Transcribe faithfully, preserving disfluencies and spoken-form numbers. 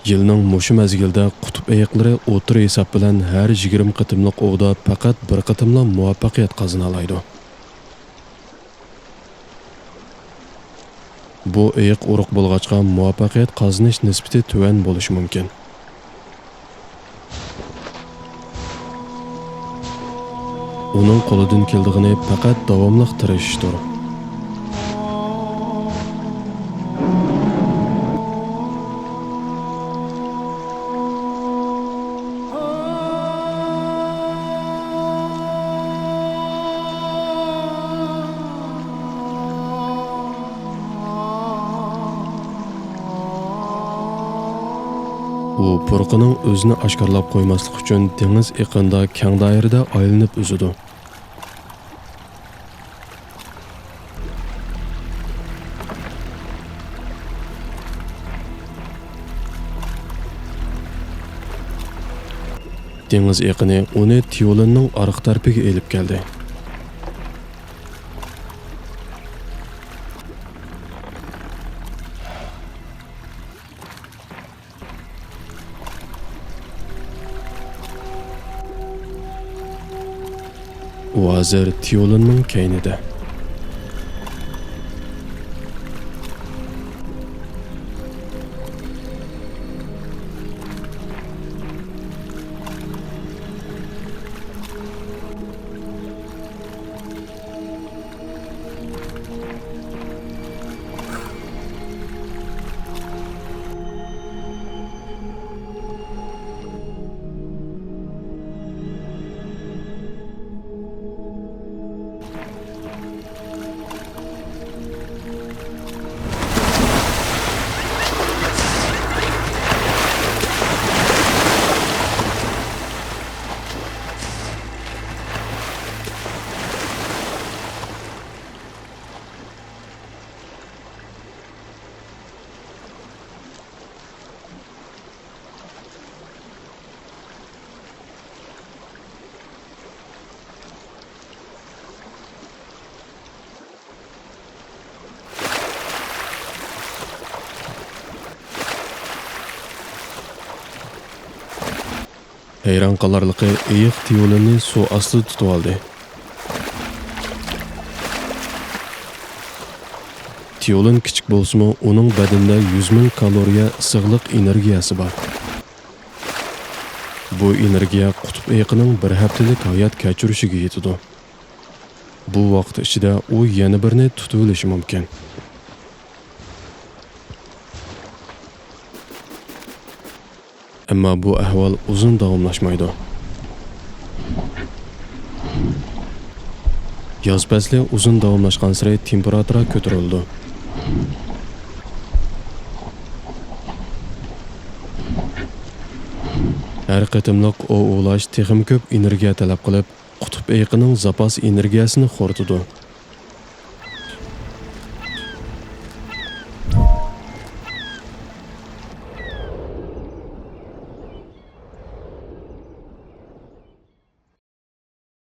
يىلنىڭ مۇشۇ مەزگىلدە قۇتۇپ ئېيىقلىرى ئوتتۇرا ھېساب بىلەن ھەر يىگىرمە قېتىملىق ئوۋدا پەقەت بىر قېتىملا مۇۋەپپەقىيەت قازىنالايدۇ. بۇ ئېيىق ئۇرۇق بولغاچقا، مۇۋەپپەقىيەت قازىنىش نىسبىتى تۆۋەن بولۇشى مۇمكىن. ئۇنىڭ قولىدىن كېلىدىغىنى پەقەت داۋاملىق تىرىشىشتۇر. ئۇ پۇرىقىنىڭ ئۆزىنى ئاشكارىلاپ قويماسلىق ئۈچۈن دېڭىز ئېقىنىدا كەڭ دائىرىدە ئايلىنىپ ئۈزىدۇ. دېڭىز ئېقىنى ئۇنى تيۇلىننىڭ ئارقا تەرىپىگە ئېلىپ كەلدى. ئۇ ھازىر تيۇلىننىڭ كەينىدە. ھەيران قالارلىقى، ئېيىق تيۇلىننى سۇ ئاستىدا تۇتۇۋالدى. تيۇلىن كىچىك بولسىمۇ، ئۇنىڭ بەدىنىدە يۈز مىڭ كالورىيە ئىسسىقلىق ئېنېرگىيەسى بار. بۇ ئېنېرگىيە قۇتۇپ ئېيىقىنىڭ بىر ھەپتىلىك ھايات كەچۈرۈشىگە يېتىدۇ. بۇ ۋاقىت ئىچىدە ئۇ يەنە بىرنى تۇتۇۋېلىشى مۇمكىن. ئەمما بۇ ئەھۋال ئۇزۇن داۋاملاشمايدۇ. ياز پەسلى ئۇزۇن داۋاملاشقانسېرى تېمپېراتۇرا كۆتۈرۈلىدۇ. ھەر قېتىملىق ئوۋ ئوۋلاش تېخىمۇ كۆپ ئېنېرگىيە تەلەپ قىلىپ، قۇتۇپ ئېيىقىنىڭ زاپاس ئېنېرگىيەسىنى خورىتىدۇ.